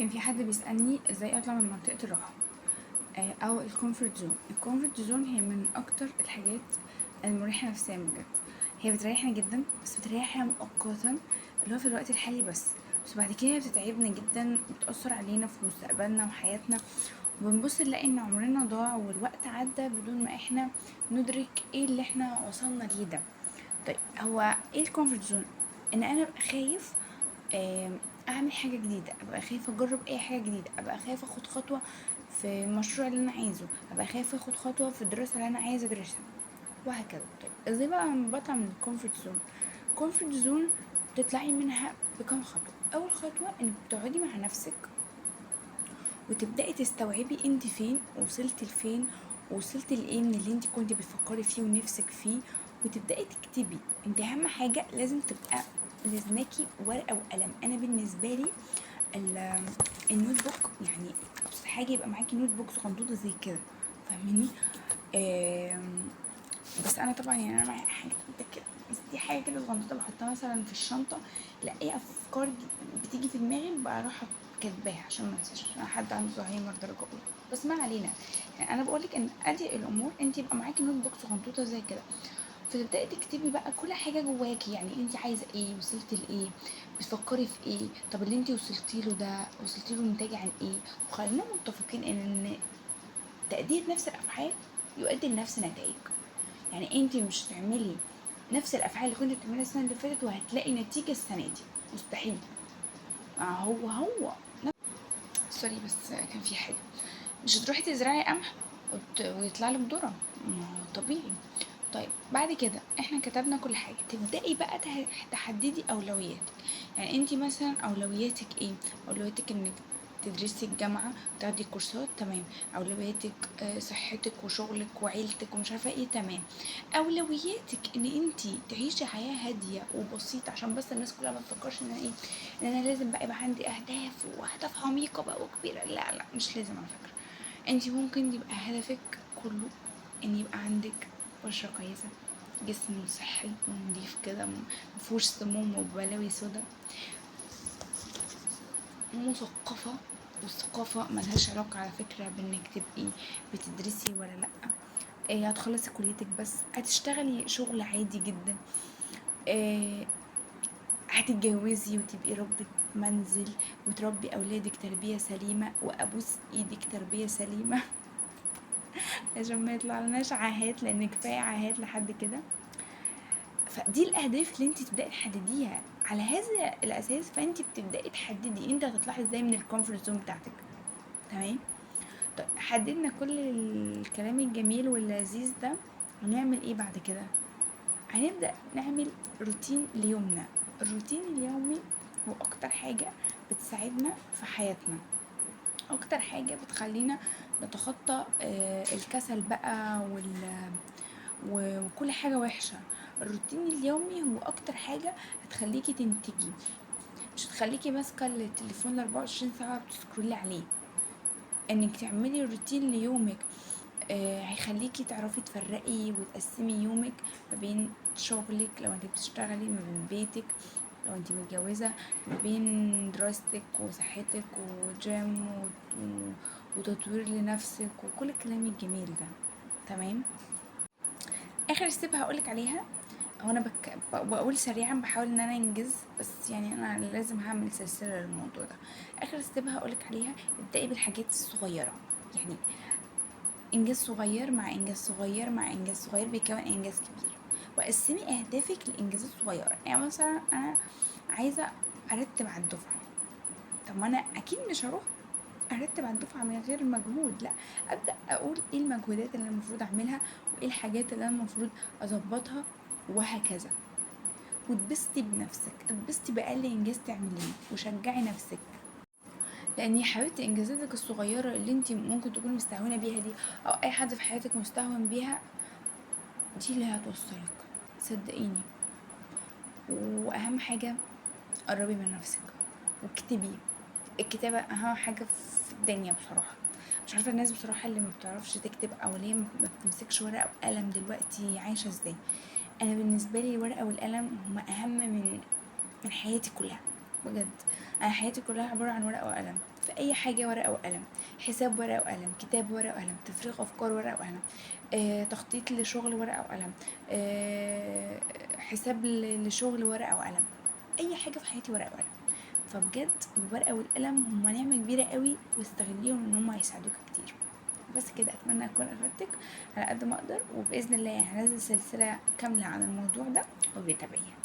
كان في حد بيسألني ازاي اطلع من منطقة الراحة، او ال comfort zone. ال comfort zone هي من اكتر الحاجات المريحة نفسيا بجد، هي بتريحنا جدا، بس بتريحنا مؤقتا اللي هو في الوقت الحالي بس بعد كده بتتعبنا جدا، بتأثر علينا في مستقبلنا وحياتنا، وبنبص نلاقي ان عمرنا ضاع والوقت عدى بدون ما احنا ندرك ايه اللي احنا وصلنا ليه ده. طيب هو ايه ال comfort zone؟ ان انا ابقى خايف اعمل حاجة جديدة، ابقى خايفة اجرب اي حاجة جديدة، ابقى خايفة اخد خطوة في المشروع اللي انا عايزه، ابقى خايفة اخد خطوة في الدراسة اللي انا عايزه ادرسها، وهكذا. طيب ازاي بقى بطلع من ال comfort zone؟ ال comfort zone تطلعي منها بكام خطوة. اول خطوة انك تقعدي مع نفسك وتبداي تستوعبي انت فين، وصلتي لفين، وصلتي لايه من اللي انت كنت بتفكري فيه ونفسك فيه، وتبداي تكتبي. انت اهم حاجة لازم تبقى لازماكي ورقة وقلم. انا بالنسبة لي ال notebook، يعني ابسط حاجة يبقى معاكي notebook صغنطوطه زي كده، فاهميني؟ بس انا طبعا انا معايا حاجة كده، بس دي حاجة كده صغنطوطه بحطها مثلا في الشنطة، لا اي افكار بتيجي في دماغي بروح كاتباها عشان ما انساش، عشان حد عنده زهايمر درجه اولى. بس ما علينا، انا بقولك ان ادي الامور انت يبقى معاكي notebook صغنطوطه زي كده، فتبداي تكتبي بقى كل حاجة جواكي، يعني انت عايزه ايه، وصلتي لايه، بتفكري في ايه، طب اللي انت وصلتي له ده وصلتي له نتاج عن ايه. وخلينا متفقين ان تأدية نفس الافعال يؤدي لنفس النتائج، يعني انت مش هتعملي نفس الافعال اللي كنت بتعمليها السنة اللي فاتت وهتلاقي نتيجة السنة دي، مستحيل. هو sorry بس كان في حاجة، مش هتروحي تزرعي قمح ويطلع لك ذره، ما هو طبيعي. طيب بعد كده احنا كتبنا كل حاجة، تبداي بقى تحددي اولوياتك. يعني انت مثلا اولوياتك ايه؟ اولوياتك انك تدرسي الجامعة وتاخدي كورسات، تمام. اولوياتك صحتك وشغلك وعيلتك ومش عارفه ايه، تمام. اولوياتك ان انت تعيشي حياة هادية وبسيطة، عشان بس الناس كلها ما تفكرش ان انا ايه، ان انا لازم بقى يبقى عندي اهداف واهداف عميقة بقى وكبيره. لا لا، مش لازم على فكرة. انت ممكن يبقى هدفك كله ان يبقى عندك بشره كويسة، جسم صحي ونضيف كده، مفيهوش سموم وبلاوي سودا، مثقفة. والثقافة ملهاش علاقة على فكرة بانك تبقي بتدرسي ولا لا، هتخلصي كليتك بس هتشتغلي شغل عادي جدا، هتتجوزي وتبقي ربة منزل وتربي اولادك تربية سليمة، وابوس ايدك تربية سليمة عشان ما يطلع لناش عاهات، لان كفاية عاهات لحد كده. فدي الاهداف اللي انت تبداي تحدديها على هذا الاساس، فانت بتبداي تحددي انت هتطلعي ازاي من ال comfort zone بتاعتك، تمام. طيب حددنا كل الكلام الجميل واللذيذ ده، هنعمل ايه بعد كده؟ هنبدا نعمل روتين ليومنا. الروتين اليومي هو اكتر حاجة بتساعدنا في حياتنا، اكتر حاجة بتخلينا نتخطى الكسل بقى وكل حاجة وحشة. الروتين اليومي هو اكتر حاجة هتخليكي تنتجي، مش هتخليكي ماسكه التليفون 24 ساعة بتسكرولي عليه. انك تعملي روتين ليومك، هيخليكي تعرفي تفرقي وتقسمي يومك ما بين شغلك لو انت بتشتغلي، ما بين بيتك لو انت متجوزة، ما بين دراستك وصحتك وجيم وتطوير لنفسك وكل الكلام الجميل ده، تمام. اخر step هقولك عليها، هو انا بقول سريعا، بحاول ان انا انجز، بس انا لازم هعمل سلسلة للموضوع ده. اخر step هقولك عليها، ابدأي بالحاجات الصغيرة، يعني انجاز صغير مع انجاز صغير مع انجاز صغير بيكون انجاز كبير. وقسمي اهدافك لانجازات صغيرة. يعني مثلا انا عايزه ارتب على الدفعة، طب ما انا اكيد مش هروح ارتب على الدفعة من غير مجهود، لا ابدا اقول ايه المجهودات اللي انا المفروض اعملها وايه الحاجات اللي انا المفروض اظبطها وهكذا. وتبسطي بنفسك، اتبسطي باقل انجاز تعمليه وشجعي نفسك، لان يا حبيبتي انجازاتك الصغيرة اللي انت ممكن تكوني مستهونه بيها دي، او اي حد في حياتك مستهون بيها، دي اللي هتوصلك، صدقيني. واهم حاجة قربي من نفسك واكتبي. الكتابة اهم حاجة في الدنيا بصراحة. مش عارفه الناس بصراحة اللي ما بتعرفش تكتب او ليه ما بتمسكش ورقة وقلم دلوقتي عايشه ازاي. انا بالنسبة لي الورقة والقلم هما اهم من حياتي كلها بجد. انا حياتي كلها عبارة عن ورقة وقلم. في اي حاجة ورقة وقلم، حساب ورقة وقلم، كتاب ورقة وقلم، تفريغ افكار ورقة وقلم، تخطيط لشغل ورقة وقلم، حساب لشغل ورقة وقلم، اي حاجة في حياتي ورقة وقلم. فبجد الورقة والقلم هما نعمه كبيرة قوي، واستغليهم ان هما هيساعدوك كتير. بس كده، اتمنى اكون افدتك على قد ما اقدر، وباذن الله هنزل سلسلة كاملة عن الموضوع ده، وبيتابعيها.